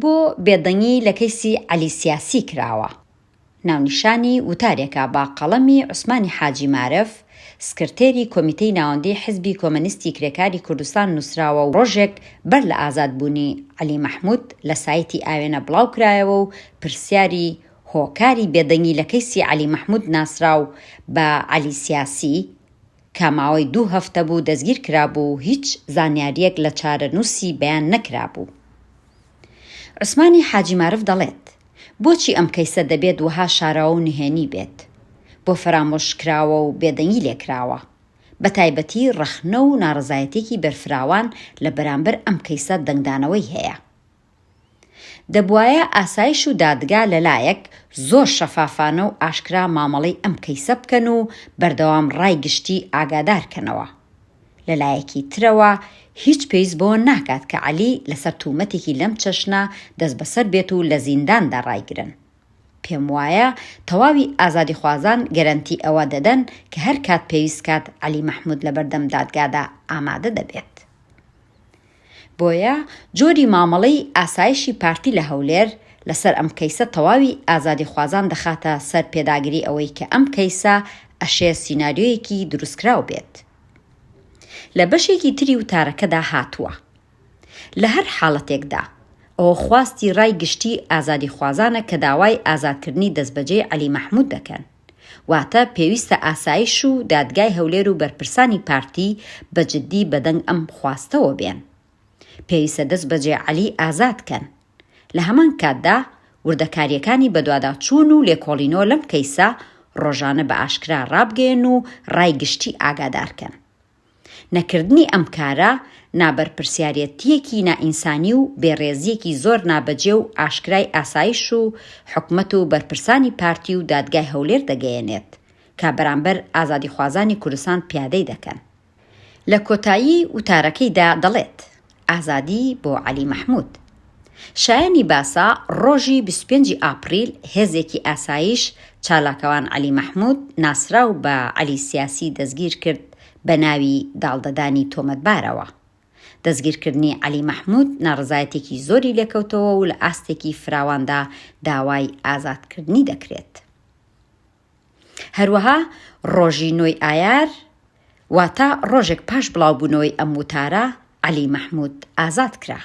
بۆ بێدەنگی لە کەیسی عەلی سیاسی کراوە. ناونیشانی وتارێکە بە قەڵەمی عوسمانی حاجی مارف، سکرتێری کۆمیتەی ناوەندیی حزبی کۆمەنیستی کرێکاری کوردستان نووسراوە و ڕۆژێک بەر لە ئازادبوونی عەلی مەحموود لە سایتی ئاوێنە بڵاو کرایەوە و پرسیاری هۆکاری بێدەنگی لە کەیسی عەلی مەحموود ناسراو بە عەلی سیاسی کە ماوەی دوو هەفتە بوو دەستگیر کرابوو و هیچ زانیارییەک لە چارەنووسی بەیان نەکرابوو. عوسمانی حاجی مارف دەڵێت، بۆچی ئەم کەیسە دەبێت وەها شاراوە و نهێنی بێت؟ بۆ فەرامۆش کراوە و بێدەنگی لێکراوە؟ بەتایبەتی ڕەخنە و ناڕەزایەتیەکی بەرفراوان لە بەرامبەر ئەم کەیسە دەنگدانەوەی هەیە. دەبوایە ئاسایش و دادگا لەلایەک زۆر شەفافانە و ئاشکرا مامەڵەی ئەم کەیسە بکەن و بەردەوام ڕای گشتی ئاگادار کەنەوە. لەلایەکی ترەوە هیچ پێویست بەوە ناکات کە عەلی لەسەر تومەتێکی لەم چەشنە دەستبەسەر بێت و لە زینداندا ڕایگرن. پێم وایە تەواوی ئازادیخوازان گەرەنتی ئەوە دەدەن کە هەر کات پێویست کات عەلی مەحمود لەبەردەم دادگادا ئامادە دەبێت. بۆیە جۆری مامەڵەی ئاسایشی پارتی لە هەولێر لەسەر ئەم کەیسە تەواوی ئازادیخوازان دەخاتە سەر پێداگری ئەوەی کە ئەم کەیسە ئەشێ سیناریۆیەکی دروستکراو بێت. لە بەشێکی تری وتارەکەدا هاتووە، لە هەر حاڵەتێکدا، ئەوە خواستی ڕای گشتی ئازادیخوازانە کە داوای ئازادکردنی دەستبەجێی عەلی مەحمود دەکەن. واتە پێویستە ئاسایش و دادگای هەولێر و بەرپرسانی پارتی بە جدی بەدەنگ ئەم خواستەوە بێن. پێویستە دەست بەجێ عەلی ئازاد کەن. لە هەمان کاتدا وردەکارییەکانی بەدواداچوون و لێکۆڵینەوە لەم کەیسە ڕۆژانە بە ئاشکرا ڕابگەیەن و ڕای گشتی ئاگادار کەن. نەکردنی ئەم کارە نابەرپرسیارێتییەکی نائینسانی و بێڕێزییەکی زۆر نابەجێ و ئاشکرای ئاسایش و حکومەت و بەرپرسانی پارتی و دادگای هەولێر دەگەیەنێت کە بەرامبەر ئازادیخوازانی کوردستان پیادەی دەکەن. لە کۆتایی وتارەکەیدا دەڵێت، ئازادی بۆ عەلی مەحمود. شایەنی باسە ڕۆژی 25 ی ئاپریل هێزێکی ئاسایش چالاکوان عەلی مەحمود ناسراو بە عەلی سیاسی دەستگیرکرد بە ناوی داڵدەدانی تۆمەتبارەوە. دەستگیرکردنی عەلی مەحمود ناڕەزایەتێکی زۆری لێکەوتەوە و لە ئاستێکی فراواندا داوای ئازادکردنی دەکرێت. هەروەها ڕۆژی نۆی ئایار واتە ڕۆژێک پاش بڵاوبوونەوەی ئەم وتارە عەلی مەحمود ئازاد کرا.